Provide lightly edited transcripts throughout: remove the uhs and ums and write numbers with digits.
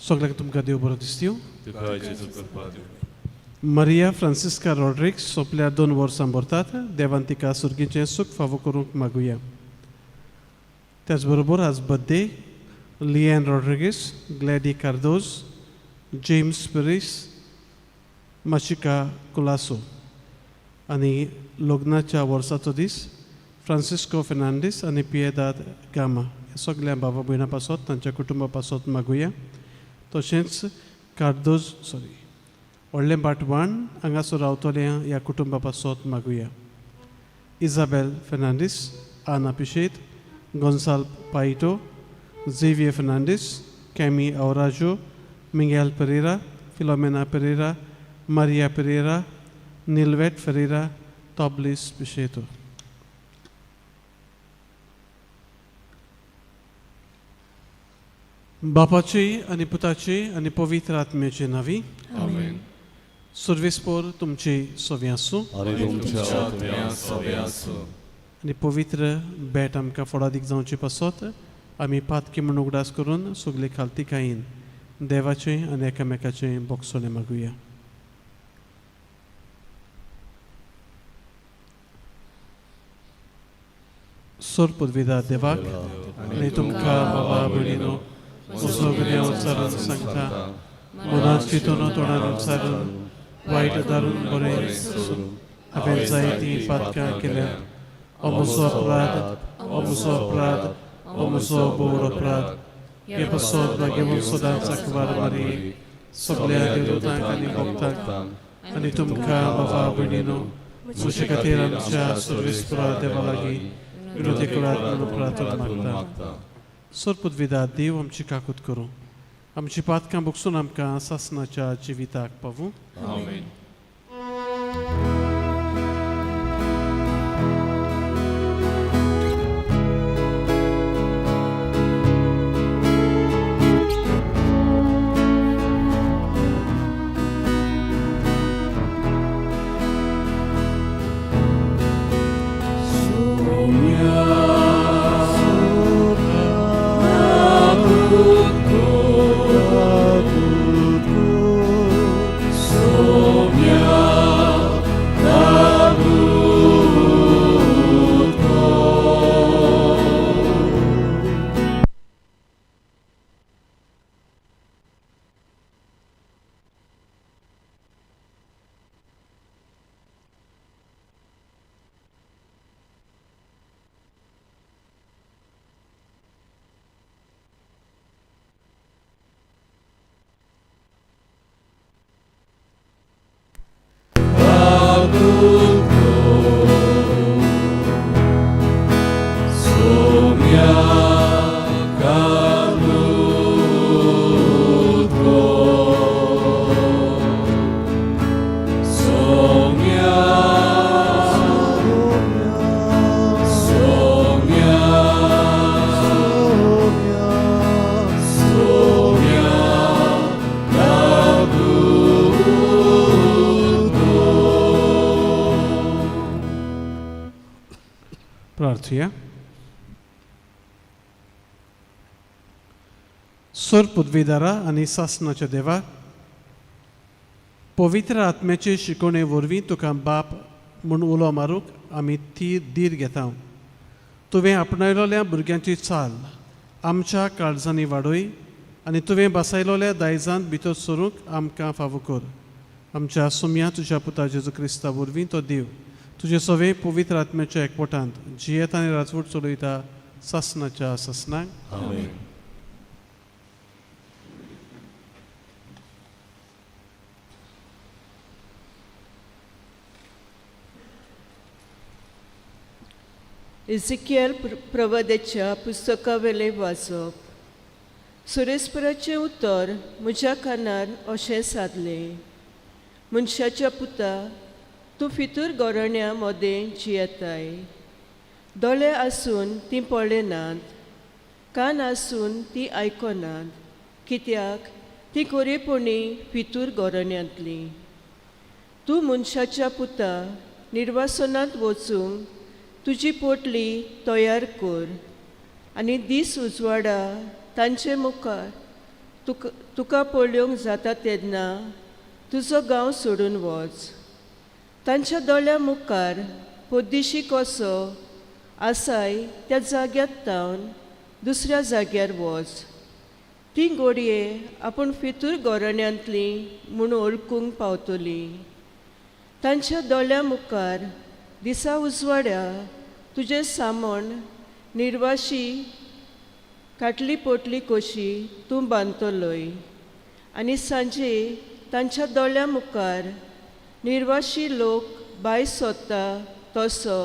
सगळ्यांक तुमकां देव बरो दिसतीव. तुका जेजू कृपा दिवं. मरिया फ्रांसिस्का रॉड्रिक्स सोंपल्यार 2 वर्सां भरतात. देवान तिका सुर्गीचें सूख फावो करूंक मागुया. त्याच बरोबर आज बड्डे लियन रॉड्रिगीस, ग्लॅडी कार्दोज, जेम्स पेरीस, माशिका कुलासो आनी लग्नाच्या वर्साचो दीस फ्रांसिस्को फेर्नांडीस आनी पियेदाद गामा ह्या सगल्या बाबा भयणां पासत, तांच्या कुटुंबा पासत मागुया. तशेंच कार्दोज, सॉरी, व्हडलें बाटवाण हांगासर रावतल्या ह्या कुटुंबा पासत मागुया. इजाबेल फेर्नांडीस, आना पिशेत, गोन्साल पायटो, झेवियर फेर्नांडीस, कॅमी अवराजो, मिंगेल पेरेरा, फिलोमेना पेरेरा, मारिया पेरेरा, निलवेट फेरेरा, तॉबलीस पिशेतो. बापाचे आनी पुताचे आनी पवित्र आत्म्याचे नांवी. आमेन. सुर्वेस्पोर तुमचे सोवे आसूं. आनी तुमच्या आत्म्या सोवे आसूं. आनी पवित्र भेट आमकां फोडादीक जावचे पासत आमी पातकी म्हूण उगडास करून सगळे खालतीकायेन देवाचें आनी एकामेकाचें बोगसणें मागुया. सोर पुदविदा देवाक आनी तुमकां बाबा भयणीनो म्हजो गुन्यांव उच्चारून सांगता. मनांत चिंतून, तोंडान उच्चारून, वायट दारून बरें सोदून हांवें जायतीं पातकां केल्यात. हो म्हजो अपराध, हो म्हजो अपराध, हो म्हजो भोव अपराध. हे पासत भाग्यवंत सदांच आंकवार मारी, सगळ्या देवदूतांक आनी भक्तांक आनी तुमकां बाबा भयणीनो म्हजे खातीर आमच्या सर्वेस्परा देवा लागीं विनोदी करात म्हणून प्रार्थना मागता. सोरपुदविदा देव आमची काकूत करूं, आमची पातकां भोगसून आमकां सासनाच्या जिविताक पावूं. आमेन. प्रार्थुया. सोर पुदविदारा आनी सासनाच्या देवा, पवित्र आत्म्याचे शिकवणे वरवीं तुका बाप म्हूण उलो मारूंक आमी ती धीर घेता. तुवें आपणायलोल्या भुरग्यांची चाल आमच्या काळजांनी वाडय आनी तुवें बसायलोल्या दायजांत भितर सरूंक आमकां फावो कर. आमच्या सुम्या तुज्या पुता जेजू क्रिस्ता वरवीं, तो देव तुजे सवे पवित्र आत्म्याच्या एकवटांत जियेत आनी राजवट चलयता सासनाच्या सासनाक. आमेन. इजिकियल प्रवाद्याच्या पुस्तकावेलें वाचप. सुरेस्पराचें उतर म्हज्या कानार अशें सादलें, मनशाच्या पुता, तूं फितूर गोरण्या मदें जियेताय. दोळे आसून ती पळयनात, कान आसून ती आयकनात, कित्याक ती कोरेपणी फितूर गोरण्यांतली. तूं मनशाच्या पुता, निर्वासनांत वचूंक तुजी पोटली तयार कर आनी दीस उजवाडा तांचे मुखार तुका पळोवंक जाता तेन्ना तुजो गांव सोडून वच. तांच्या दोळ्या मुखार पोद्दिशी कसो आसाय त्या जाग्यार तावन दुसऱ्या जाग्यार वच. ती घोडये आपूण फितूर गोरण्यांतली म्हूण वळखूंक पावतली. तांच्या दोळ्या मुखार दिसा उजवाड्या तुजें सामण निर्वाशी काटली पोटली कशी तूं बांदतलोय आनी सांजे तांच्या दोळ्या मुखार निर्वाशी लोक बाय सोदता तसो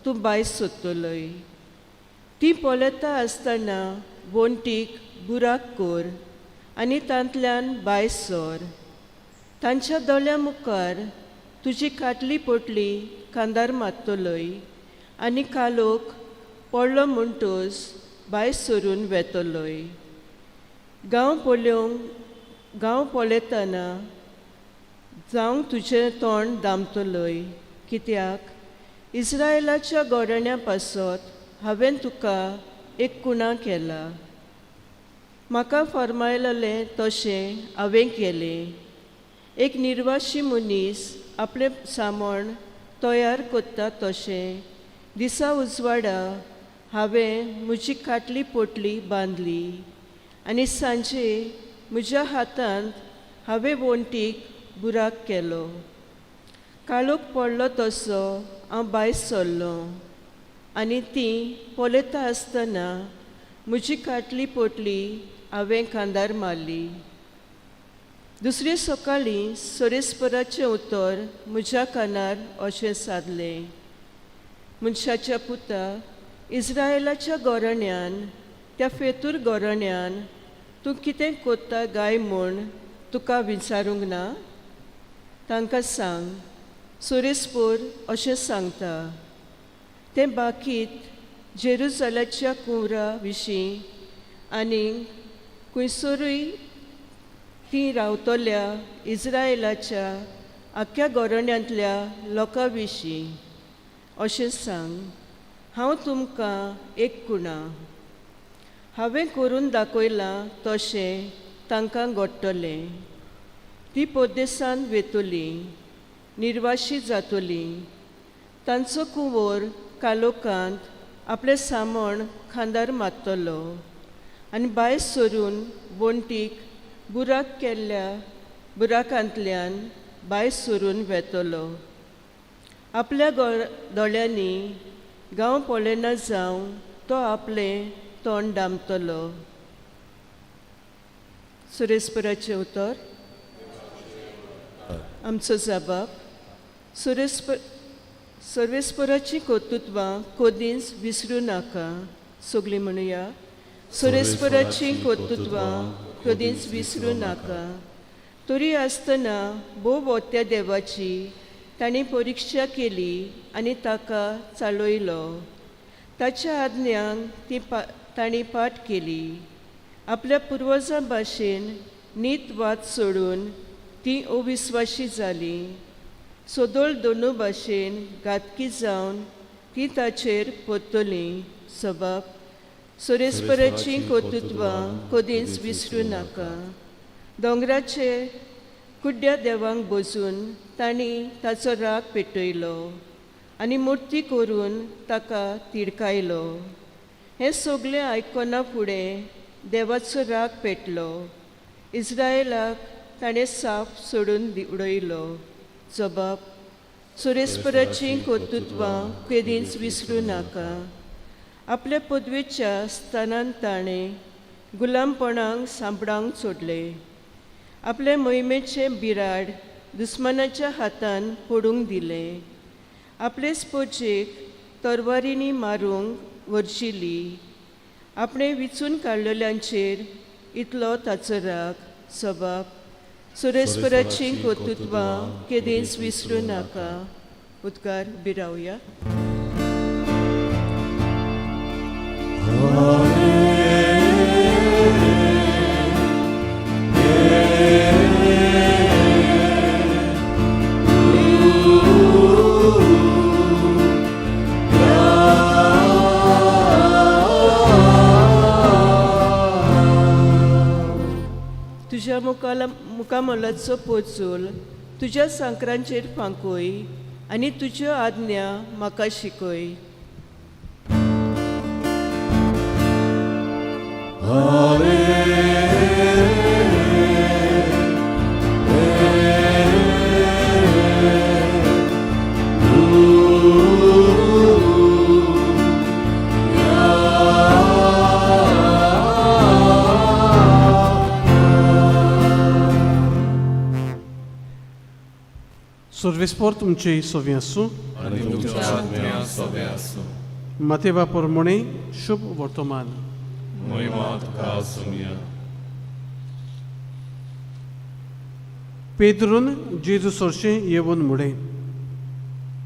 तूं बाय सोदतलोय. ती पळयता आसतना वण्टीक बुराक कर आनी तांतल्यान बाय सर. तांच्या दोळ्या मुखार तुजी काटली पोटली खांदार मारतलोय आनी कालोक पडलो म्हणटच भायर सरून वेतलोय. गांव पळोवंक गांव पळयतना जावंक तुजें तोंड दामतलोय, कित्याक इस्रायलाच्या गोरण्या पासत हांवें तुका एक कुणा केला. म्हाका फर्मायलें तशें हांवें केलें. एक निर्वाशी मनीस आपलें सामण तयार करता तशें दिसा उजवाडा हांवें म्हजी काटली पोटली बांदली आनी सांजे म्हज्या हातांत हांवें वण्टीक बुराक केलो. काळोख पडलो तसो हांव भायर सरलो आनी ती पळयता आसतना म्हजी काटली पोटली हांवें खांदार मारली. दुसरे सकाळीं सोरेस्पराचें उतर म्हज्या कानार अशें सादलें, मनशाच्या पुता, इस्रायलाच्या गोरण्यान त्या फेतूर गोरण्यान तूं कितें कोत्ता गाय म्हूण तुका विचारूंक ना? तांकां सांग, सोरेस्पोर अशें सांगता, तें बाकीत जेरुजालाच्या कुंवरा विशीं आनी खुंयसरूय ती रावतल्या इस्रायलाच्या आख्ख्या गोरण्यांतल्या लोकां विशीं अशें सांग, हांव तुमकां एक कुणा हांवें करून दाखयलां तशें तांकां घडटलें. ती परदेसान वेतली, निर्वाशी जातली. तांचो कुंवर कालोकांत आपलें सामण खांदार मारतलो आनी भायर सरून वण्टीक बुराक केल्ल्या बुराकांतल्यान भायर सरून वेतलो. आपल्या दोळ्यांनी गांव पळयना जावं तो आपलें तोंड दामतलो. सुरेस्पराचें उतर. आमचो जबाब. सर्वेस्पराचीं कर्तृत्वां कदींच विसरूं नाका. सगळीं म्हणुया, सुरेस्पराचीं कर्तृत्वां कदींच विसरूं नाका. तरी आसतना भोव वत्या देवाची तांणी परिक्षा केली आनी ताका चालयलो. ताच्या आज्ञांक ती तांणी पाठ केली. आपल्या पुर्वजां भाशेन नीत वाद सोडून ती अविस्वाशी जाली. सदोळ दोनू भाशेन घातकी जावन ती ताचेर परतली. सबाब सुरेस्पराचीं कर्तृत्वां कदींच विसरूं नाका. दोंगराचे कुड्ड्या देवांक बसून तांणी ताचो राग पेटयलो आनी मुर्ती करून ताका तिडकायलो. हें सगळें आयकना फुडें देवाचो राग पेटलो. इस्रायलाक ताणें साफ सोडून उडयलो. जबाब सुरेस्पराचीं कर्तृत्वां केदींच विसरूं नाका. आपल्या पदवेच्या स्थानान ताणें गुलामपणाक सांपडावंक सोडले. आपले मोहिमेचें बिराड दुस्मानाच्या हातान पडूंक दिलें. आपलेच पोजेक तरवारींनी मारूंक वर्शिली. आपणें विचून काडलेल्यांचेर इतलो ताचो राग. सबाब सुरेस्पराचीं कर्तृत्वां केदींच विसरूं नाका. उदकार बिरावया. तुज्या मुखाला मुखामोलाचो पोचोल तुज्या सांकरांचेर फांकोय आनी तुज्यो आज्ञा म्हाका शिकय. सर्वेस्पोर तुमचे सोवी आसूं. आनी तुमच्या आत्म्या सोबे आसूं. मातेवा प्रमाणे शुभ वर्तमान. महिमा तुका आसुया. पेद्रून जेजू सरशें येवन म्हणलें,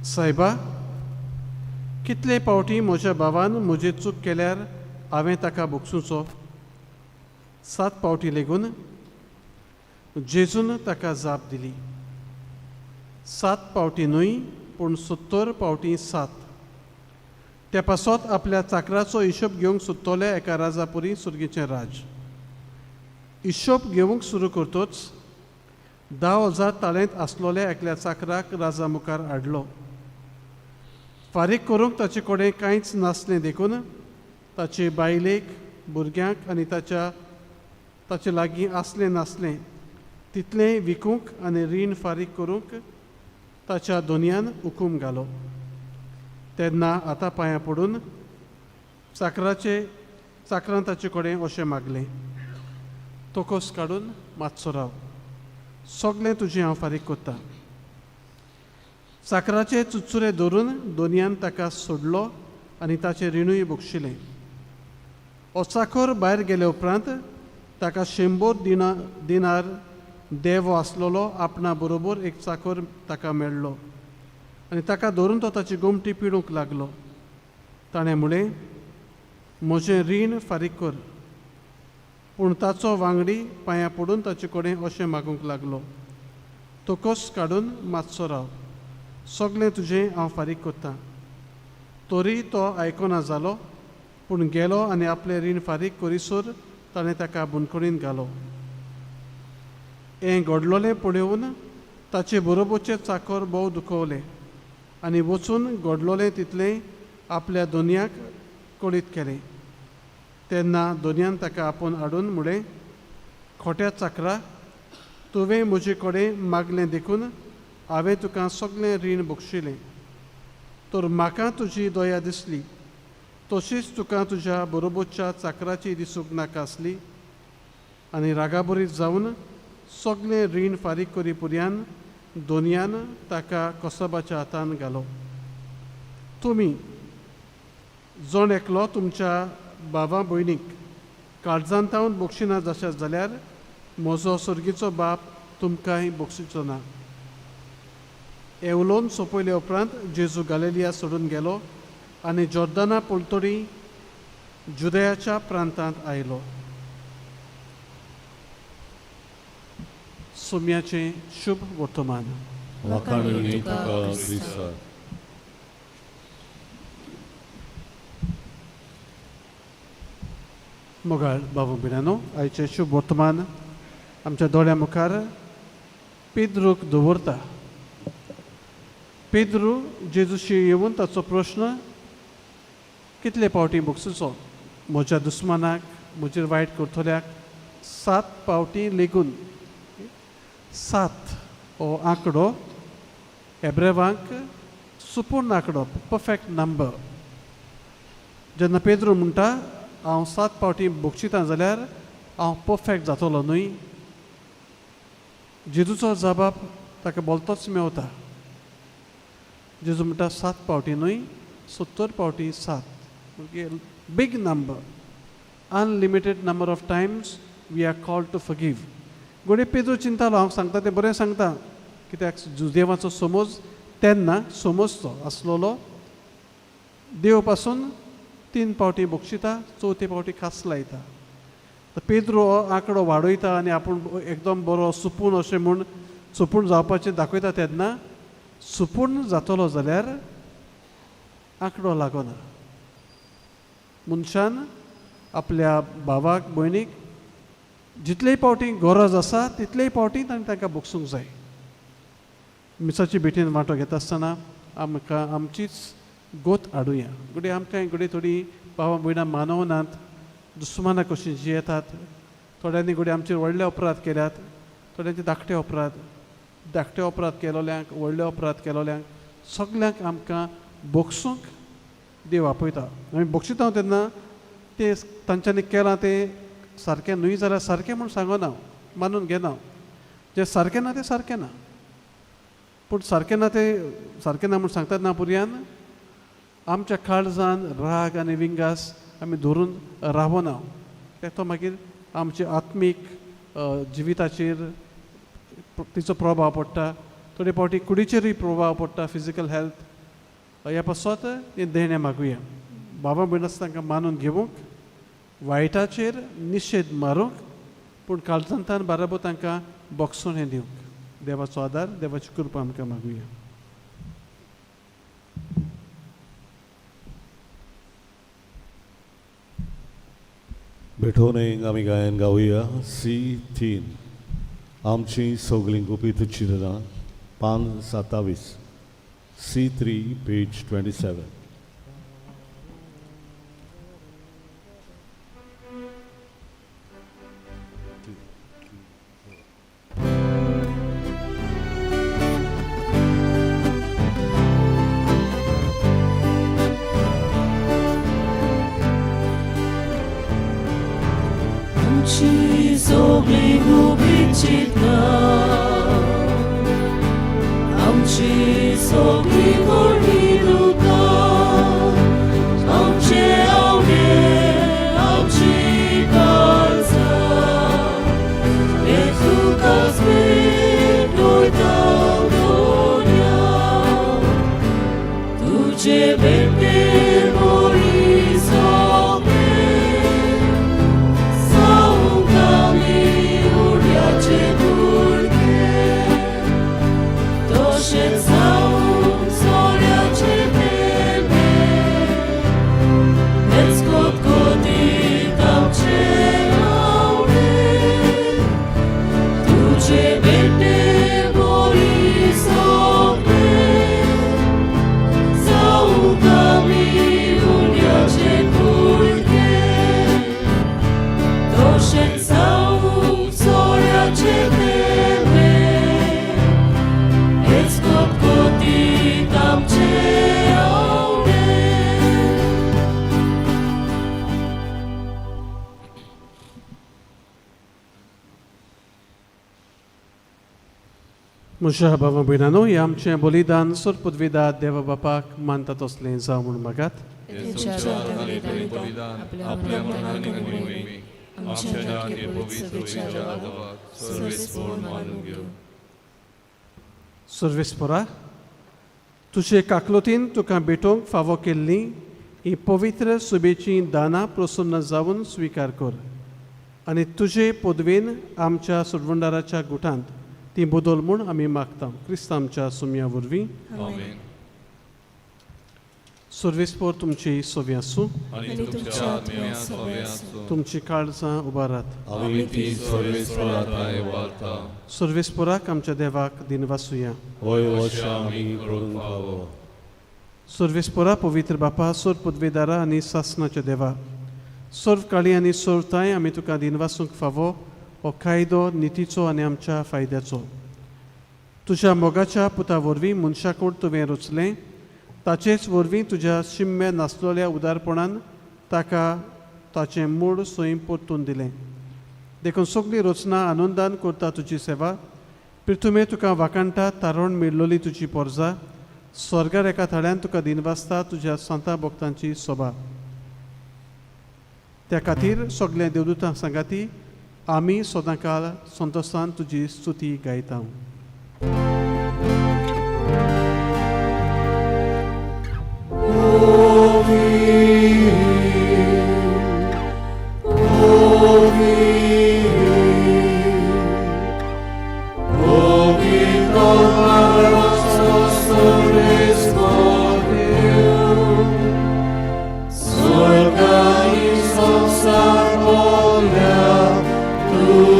सायबा, कितले पावटी म्हज्या भावान म्हजी चूक केल्यार हांवें ताका भोगसुचो? 7 पावटी लेगून? जेजून ताका जाप दिली, 7 पावटी न्हय, पूण 70 पावटी 7. त्या पासत आपल्या चाकराचो हिशोब घेवंक सोदतल्या एका राजापुरी सुर्गीचें राज. हिशोब घेवंक सुरू करतोच 10,000 ताळेंत आसलोल्या एकल्या चाकराक राजा मुखार हाडलो. फारीक करूंक ताचे कडेन कांयच नासलें देखून ताचे बायलेक, भुरग्यांक आनी ताचे लागीं आसलें नासलें तितलें विकूंक आनी रीण फारीक करूंक ताच्या दोनयान हुकूम घालो. तेन्ना आतां पांयां पडून चाकरान ताचे कडेन अशें मागलें, तोकोस काडून मातसो राव, सगळें तुजें हांव फारीक करतां. चाकराचे चुचुरे धरून दोनयान ताका सोडलो आनी ताचें रिणूय बक्षिलें. हो चाकर भायर गेले उपरांत ताका 100 दिनार देवो आसलेलो आपणा बरोबर एक चाकर ताका मेळ्ळो आनी ताका धरून तो ताची गोमटी पिडूंक लागलो. ताणें म्हळें, म्हजें रीण फारीक कर. पूण ताचो वांगडी पांयां पडून ताचे कडेन अशें मागूंक लागलो, तोकोस काडून मातसो राव, सगळें तुजें हांव फारीक करतां. तरी तो आयकना जालो, पूण गेलो आनी आपलें रीण फारीक करीसर ताणें ताका बंदखणींत घालो. हें घडलोलें पळोवन ताचे बरोबरचे चाकर भोव दुखवले आनी वचून घडलोलें तितलें आपल्या दोनयाक कळीत केलें. तेन्ना दोनयान ताका आपोवन हाडून म्हळें, खोट्या चाकरा, तुवें म्हजे कडेन मागलें देखून हांवें तुका सगळें रीण बक्षिलें. तर म्हाका तुजी दया दिसली, तशीच तुका तुज्या बरोबरच्या चाकराची दिसूंक नाका आसली. आनी रागाबरीत जावन सगळें रीण फारीक करी पुर्यान दोनयान ताका कसबाच्या हातान घालो. तुमी जण एकलो तुमच्या बाबा भयणीक काळजांतावन बक्षिना जाशात जाल्यार म्हजो सर्गीचो बाप तुमकांय बक्षिचो ना. हें उलोवन सोंपयले उपरांत जेजू गालेलिया सोडून गेलो आनी जॉर्दाना पलतडी जुदयाच्या प्रांतांत आयलो. सोम्याचें शुभ वर्तमान. वाखाणुनी तुका क्रिस्ता. मोगाळ बाबू भयणांनो, आयचें शुभ वर्तमान आमच्या दोळ्या मुखार पेद्रूक दवरता. पेद्रू जेजूशी येवन ताचो प्रश्न, कितले पावटी बक्षिचो म्हज्या दुस्मानाक, म्हजेर वायट करतल्याक? 7 पावटी लेगून. 7 हो आंकडो एब्रेवांक सुपूर्ण आंकडो, परफेक्ट नंबर. जेन्ना पेद्रू म्हणटा हांव 7 पावटी बक्षिता जाल्यार हांव परफेक्ट जातलो न्हय, जेजूचो जबाब ताका बोलतोच मेवता. जेजू म्हणटा 7 पावटी न्हय, 70 पावटी 7. Big number, unlimited number of times we are called to forgive. घडये पेद्रू चिंतालो, हांव सांगता तें बरें सांगता, कित्याक जुदेवाचो समज तेन्ना समजचो आसलेलो, देव पासून 3 पावटी बक्षिता, चवथे पावटी खास लायता. तर पेद्रू हो आंकडो वाडयता आनी आपूण एकदम बरो सुपून अशें म्हूण सुपूण जावपाचें दाखयता. तेन्ना सुपूर्ण जातलो जाल्यार आंकडो लागना. मनशान आपल्या भावाक भयणीक जितलेय पावटी गरज आसा तितलेय पावटी तांणी तांकां भोगसूंक जाय. मिसाची भेटीन वांटो घेता आसतना आमकां आमचीच गोत हाडुया. घडये आमकां घडये थोडीं भावां भयणां मानवनात, दुस्माना कशीं जियेतात. थोड्यांनी घडये आमचेर व्हडले अपराध केल्यात, थोड्यांचे धाकटे अपराध, धाकटे अपराध केलोल्यांक, व्हडले अपराध केलोल्यांक सगल्यांक आमकां भोगसूंक देव आपयता. आमी भोगशिता तेन्ना तें तांच्यांनी केलां तें सारकें न्हय जाल्यार सारकें म्हूण सांगना, मानून घेना. जें सारकें ना तें सारकें ना, पूण सारकें ना तें सारकें ना म्हूण सांगतात ना पुरयान आमच्या काळजान राग आनी विंगास आमी धरून रावना. कित्याक तो मागीर आमचे आत्मीक जिविताचेर तिचो प्रभाव पडटा, थोडे फावटी कुडीचेरूय प्रभाव पडटा, फिजिकल हेल्थ. ह्या पासत हें देणें मागुया. बाबा भयण आसा तांकां मानून घेवंक, वायटाचेर निशेध मारूंक, पूण काळजांतान बाराबर तांकां बोगसून हें दिवंक देवाचो आदार, देवाची कृपा आमकां मागुया. भेटोवणेक आमी गायन गावया C3 आमची सगळीं गुपीत चित्रां पान 27 C3 page 27. आमची सगळीं गुपीत चिंतनां, आमची सगळीं व्हडली दुकां, आमचे आवडे, आमची काळजां, हे तुकाच भेटयता दोन्या. तुजे भेटेर बरी सगळें जावंक आमी उड्याचे भुरगे, तशेंच जावंक सोऱ्याचे थेंबे, हेच खतखतीत आमचे आवडे. तुजे भेटेर बरी सगळें जावंक आमी उड्याचे भुरगे, तशेंच जावंक सोऱ्याचे थेंबे, हेच खतखतीत आमचे आवडे. म्हज्या बाबा भयणानो, हें आमचें बलिदान सोरपुदविदा देवा बापाक मानता तसलें जावं म्हूण मागात. तुमच्या हातांनी बलिदान आपल्या मरणानी वरवीं आमच्या हे पवित्र सेवेच्या आदावाक सर्वेस्पोर मानून घेवं. सर्वेस्पोरा, तुजे काकलोतीन तुका भेटोवंक फावो केल्ली ही पवित्र सुबेचीं दानां प्रसन्न जावन स्विकार कर आनी तुजे पदवेन आमच्या सोडवणदाराच्या गुटांत ती बदल म्हूण आमी मागता, क्रिस्त आमच्या सुमया वरवीं. आमेन. सर्वेस्पोर तुमची सोवी आसूं. आनी तुमच्या आत्म्या सोवे आसूं. तुमची काळजां उबारात. आमी ती सर्वेस्पोरा थांय वारता. सर्वेस्पोराक आमच्या देवाक दिनवासुया. होय अशें आमी करूंक फावो. सर्वेस्पोरा, पवित्र बापा, सोर पदवेदारा आनी सासनाच्या देवा, सर्व काळी आनी सर्व तांय आमी तुका दिनवासूंक फावो हो कायदो नितीचो आनी आमच्या फायद्याचो. तुज्या मोगाच्या पुता वरवीं मनशाकूड तुवें रचलें, ताचेच वरवीं तुज्या शिम्मे नासलेल्या उदारपणान ताका ताचें मूळ सैम परतून दिलें. देखून सगळी रचना आनंदान करता तुजी सेवा. पृथुमे तुका वाखाणटा तारण मेळ्ळोली तुजी पोरजा, स्वर्गार एका थळ्यान तुका दिनवासता तुज्या सांता भक्तांची सोबा. त्या खातीर सगल्या देवदूतां सांगाती आमी सदांकाळ संतोशान तुजी स्तुती गायता. Swarga i संसार बोल्या तुझे.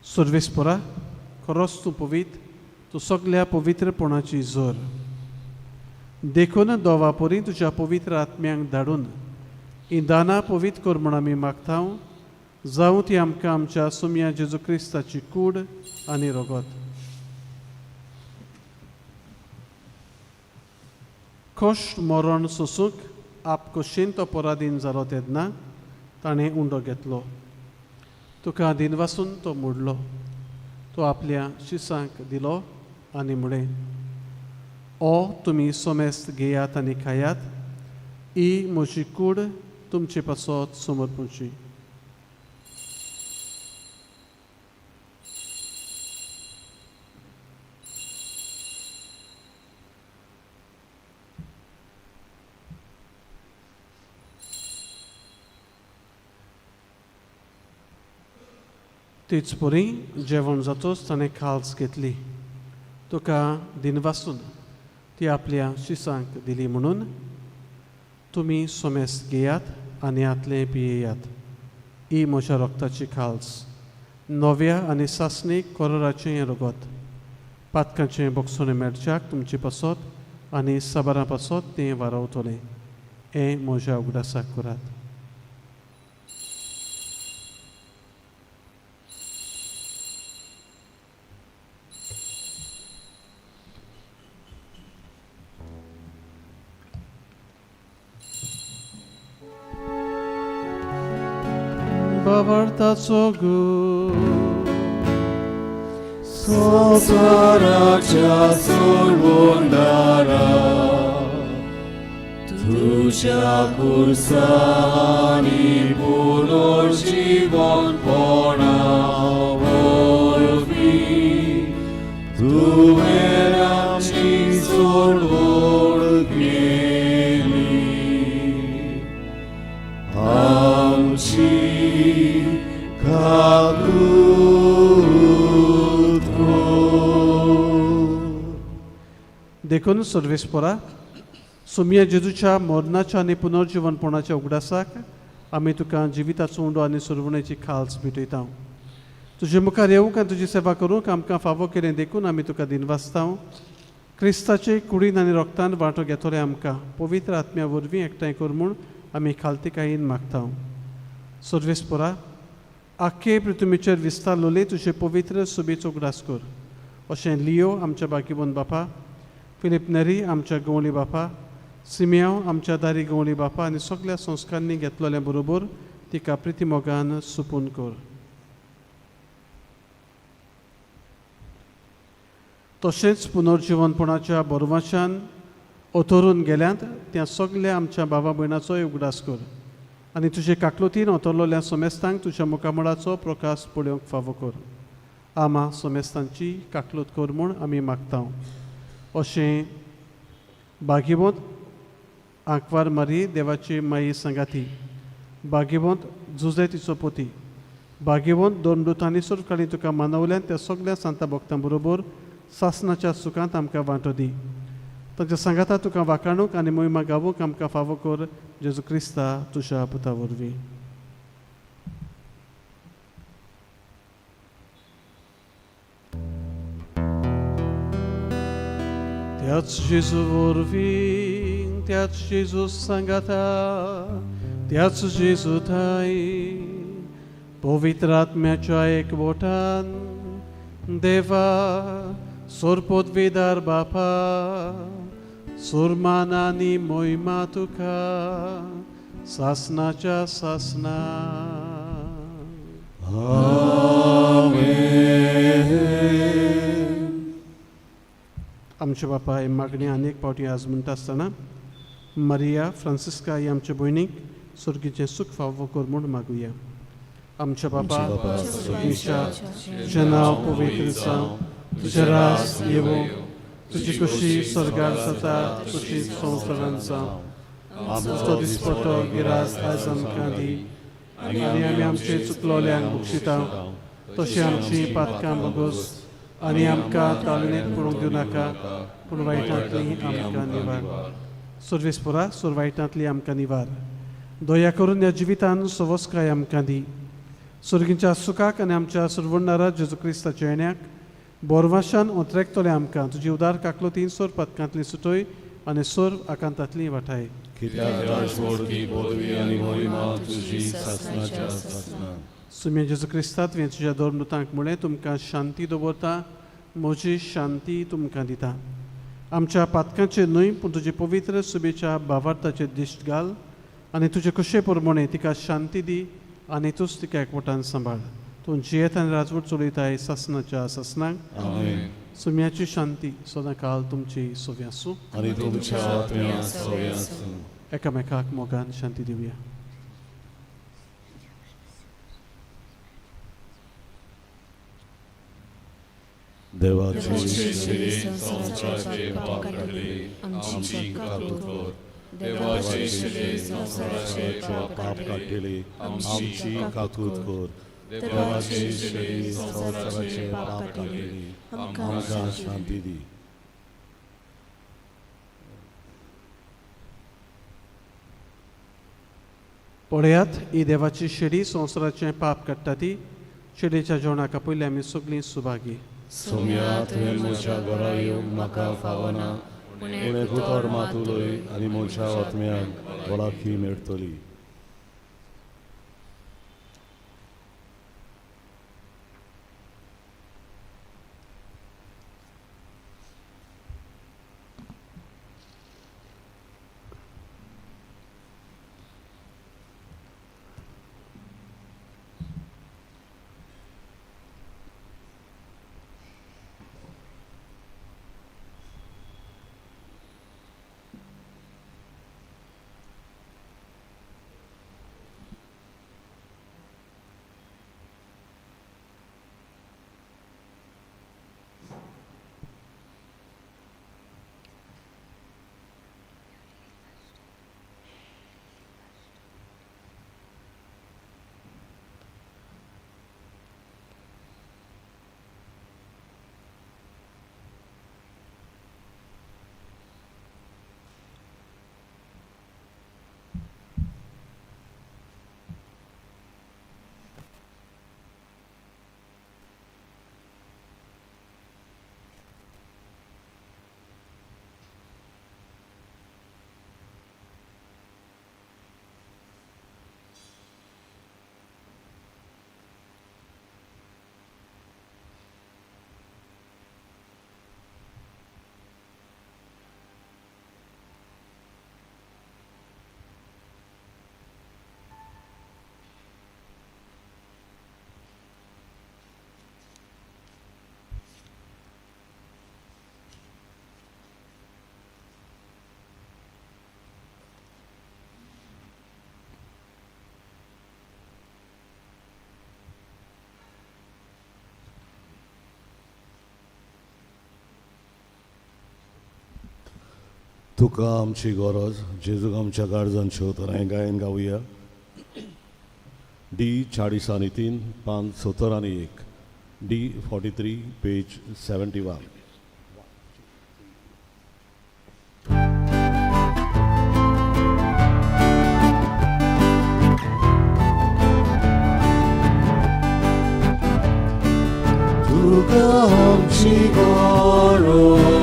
सर्वेस्पोरा, खरोच तूं पवित्र, तूं सगल्या पवित्रपणाची जोर. देखून दोवा परी तुज्या पवित्र आत्म्यांक धाडून ही दानां पवित्र कर म्हूण आमी मागता, जावं ती आमकां आमच्या सुमया जेजू क्रिस्ताची कूड आनी रगत. कश्ट मरण सोसूंक आप कशीन तो पराधीन जालो तेन्ना ताणें उंडो घेतलो, तुका दिनवासून तो मोडलो, तो आपल्या शिसांक दिलो आनी म्हळें, ओ तुमी सोमेस्त घेयात आनी खायात, ही म्हजी कूड तुमचे पासत समर्पणची. तेच परी जेवण जातोच ताणें खाल्स घेतली, तुका दिनवासून ती आपल्या शिसांक दिली म्हणून तुमी सोमेस घेयात आनी आतलें पियेयात. ही म्हज्या रोगताची खाल्स, नव्या आनी सासणीक कोरोराचें हें रगत, पातकांचें बोगसणें मेळच्याक तुमचे पासत आनी साबारां पासत तें वारावतलें. हें म्हज्या उगडासाक करात. बाबार्थाचो गूण संवसाराच्या सोडवणारा, तुज्या खुर्सांनी पुनर्जीवनपणा वरवीं तुवें आमची सोडवण केली. आमची काकूत कर. देखून सर्वेस्पोरा, सुमिया जेजूच्या मरणाच्या आनी पुनर्जीवनपणाच्या उगडासाक आमी तुका जिविताचो उंडो आनी सुरवणेची खाल्स भेटयता. तुजे मुखार येवंक आनी तुजी सेवा करूंक आमकां फावो केलें देखून आमी तुका दिनवासता. क्रिस्ताचे कुडीन आनी रोगतान वांटो घेतले आमकां पवित्र आत्म्या वरवीं एकठांय कर म्हूण आमी खालतीकायेन मागता. सर्वेस्पोरा, आख्खे पृथ्वीचेर विस्तारलोले तुजे पवित्र सुबेचो उगडास कर. अशें लियो आमच्या बाकीबोन बापा, फिलीप नेरी आमच्या गवळी बापा, सिमियांव आमच्या दारी गवळी बापा आनी सगल्या संस्कारांनी घेतलेल्या बरोबर तिका प्रितीमोगान सुपून कर. तशेंच पुनर्जिवनपणाच्या बरवाशान ओतरून गेल्यांत त्या सगल्या आमच्या बाबा भयणाचोय उगडास कर आनी तुजे काकलुतीन ओतरलोल्या सोमेस्तांक तुज्या मुखामळाचो प्रकाश पळोवंक फावो कर. आमा सोमेस्तांची काकलूत कर म्हूण आमी मागता. अशें बागीवंत आंकवार मारी देवाची माई सांगाती, बागीवंत जुजे तिचो पोती, बागीवंत दोन दुतांनी सुरकाली तुका मानवल्यान त्या सगल्या सांता भक्तां बरोबर सासनाच्या सुखांत आमकां वांटो दी. तांच्या सांगाता तुका वाखाणूक आनी मोहिमा गावूंक आमकां फावो कर, जेजू क्रिस्ता तुज्या पुता वरवीं. त्याच जेजू वरवीं, त्याच जेजू सांगाता, त्याच जेजू ठांय पवित्र आत्म्याच्या एकवटान देवा सोरपोतविदार बापा, सुरमान आनी मोहिमा तुका सासनाच्या सासना. आमच्या बापा ही मागणी अनेक फावटी आज म्हणटा आसतना मारिया फ्रांसिस्का ही आमच्या भयणीक सुर्गीचें सूख फावो कर म्हूण मागुया. आमच्या बापा सुर्गीच्या, तुजें नांव पवित्र जावं, तुजें रास येवं, तुजी खुशी स्वर्गार जाता तशी संवसारांत जावं. आमचो दिसपटो गिरास आयज आमकां दी आनी आमी आमचे चुकलोल्यांक बक्षिता तशी आमची पातकां बगोस आनी आमकां ताळणेंत पडूंक दिवं नाका, पूण वायटांतली आमकां निवार. सर्वेस्पोरा, सोर वायटांतली आमकां निवार. दया करून ह्या जिवितान सवस्काय आमकां दी. सुर्गींच्या सुखाक आनी आमच्या सुरवणारा जेजू क्रिस्ताच्या येण्याक बोरवाशान ओतरेकतले आमकां तुजी उदार काकलो तीन सोर पदकांतली सुटोय आनी सोर आकांतांतली वाठाय. कित्याक राजवडकी पदवी आनी महिमा तुजी सासणाच्या सासणाक. सुम्या जेजू क्रिस्ता तुवें तुज्या दोन म्हळें तुमकां शांती दवरता, म्हजी शांती तुमकां दिता. आमच्या पातकांचेर न्हय पूण तुजे पवित्र सुबेच्या भावार्थाचेर दिश्ट घाल आनी तुजे कशे प्रमाणे तिका शांती दी आनी तूंच तिका एकवटान सांबाळ. तूं जियेत आनी राजवट चलयताय सासणाच्या सासणाक. आमेन. सुम्याची शांती सदां काल तुमची सोवी आसूं आनी तुमच्या आत्म्या सोवी आसूं. एकामेकाक मोगान शांती दिवया. देवाची शिरी संवसाराचे पाप काडटली आमची काकूत कर. देवाची शिरी संवसाराचे पाप काडटली आमची काकूत कर. देवाची शिरी संवसाराचे पाप काडटली आमकां शांती दी. पळयात ही देवाची शेडी संवसाराचें पाप काडटा ती शेडीच्या जेवणाक आपयले आमी सगळीं सुभागी. सोम्या तुवें म्हज्या घरा येवंक म्हाका फावना, पूण एक उतर मात उलय आनी म्हज्या आत्म्याक वळखी मेळटली. तुका आमची गरज जेजूक आमच्या गार्जांच्यो उतरां गायन गावया. डी 40 आनी 3 पान 70 आनी 1, डी 43 पेज 71. तुका आमची गरज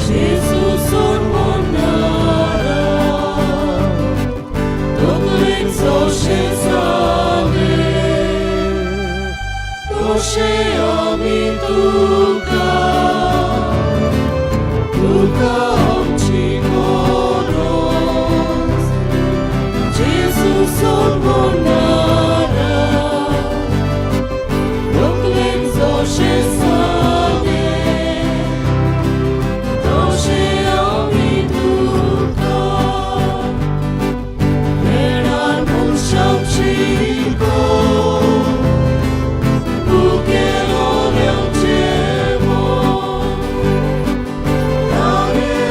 Gesù sormonara, तकलेक जशें जालें तशें आमी तुका, तुका आमची गरज. Gesù sormonara, तकलेक जशें जालें तशें आमी तुका. वेळार मनशाक शिकोव, भुकेलोल्यांचें मन, ताणें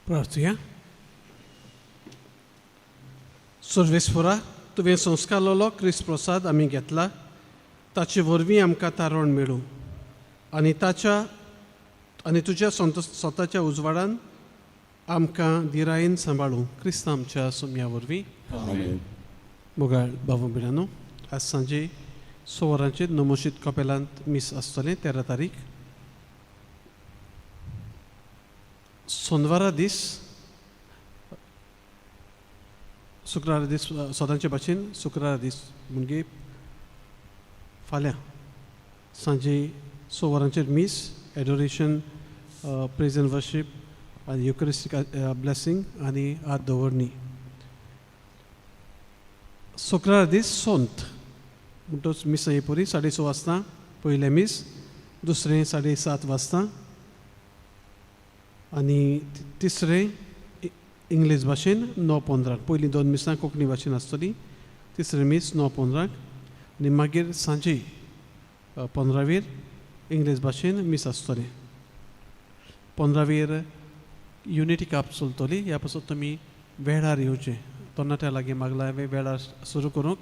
प्रार्थुया. सर्वेस्पोरा, तुवें संस्कारलेलो क्रिस्त प्रसाद आमी घेतला, ताचे वरवीं आमकां तारण मेळूं आनी ताच्या आनी तुज्या स्वताच्या उजवाडान आमकां धिरायेन सांबाळूं, क्रिस्त आमच्या सोम्या वरवीं. आमेन. मोगाळ भाव भयणांनो, आज सांजे 6 वरांचेर नमोशीत कपेलांत मीस आसतलें 13 तारीख. सोनवारा दीस, शुक्रारा दीस, सदांचे भाशेन शुक्रारा दीस म्हणजे फाल्यां सांजे 6 वरांचेर मीस, एडोरेशन, प्रेज एंड वर्शीप आनी युकरिस्टीक ब्लेसींग आनी हात दवरणी. शुक्रारा दीस सोंत म्हणटच मिसां पुरी 6:30 वाजता पयलें मीस, दुसरें 7:30 वाजता आनी तिसरें इंग्लीश भाशेन 9:15. पयलीं 2 मिसां कोंकणी भाशेन आसतली, तिसरें मीस 9:15 आनी मागीर सांजे 15वीर इंग्लीश भाशेन मीस आसतलें. 15वीर युनिटी काप चलतली. ह्या पासून तुमी वेळार येवचें. तरणाट्या लागीं मागलां हांवें वेळार सुरू करूंक,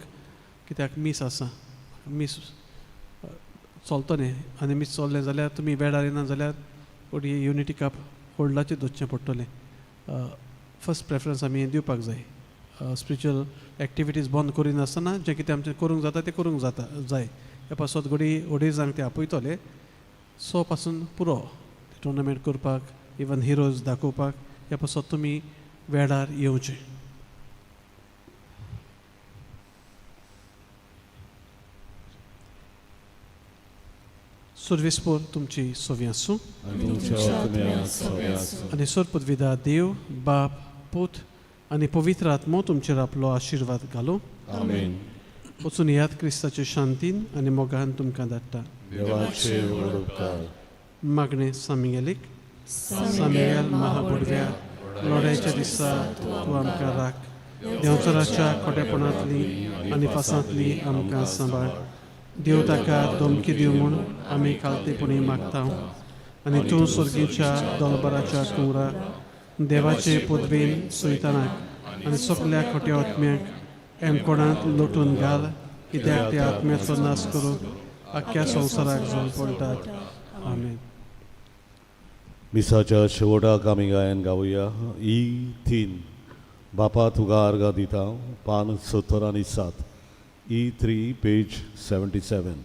कित्याक मीस आसा, मीस चलतलें आनी मीस चल्लें जाल्यार तुमी वेळार येना जाल्यार फुडें युनिटी काप होल्डाचेर दवरचें पडटलें. फर्स्ट प्रेफरन्स आमी दिवपाक जाय. स्पिरिच्युअल एक्टिविटीज बंद करिनासतना जें कितें आमचें करूंक जाता तें करूंक जाता जाय. ह्या पासत घडी अडेज जांक ते आपयतले, 6 पासून पुरो टुर्नामेंट करपाक, इवन हिरोज दाखोवपाक. ह्या पासत तुमी वेळार येवचें. सर्वेस्पोर तुमची सोवी आसूं आनी तुमच्या आत्म्याक सोबी आसूं. आनी सरपदविदा देव बाप पूत आनी पवित्र आत्मो तुमचेर आपलो आशिर्वाद घालूं. आमेन. वचून याद क्रिस्ताचे शांतीन आनी मोगान तुमकां धाडटा. देवाचे व्हड उपकार. मागणें सामिगेलीक. सामिगेल महाबुडव्या, लढायच्या दिसा तूं आमकां राख. देंवचाराच्या खोटेपणांतली आनी फासांतली आमकां सांबाळ. देव ताका धमकी दिवं म्हूण आमी खालतेपणी मागता आनी तूं सर्गीच्या दोलबराच्या कुंवरा देवाचे पदवेन सुयतानाक आनी सगल्या खोट्या आत्म्याक एमकोणांत लोटून घाल, कित्याक त्या आत्म्याचो नाश करूंक आख्ख्या संवसाराक झोल पडटात. आमेन. मिसाच्या शेवटाक आमी गायन गावया ई 3 बापा तुका आर्गां दिता, पान 70 आनी 7, ई 3 पेज 77.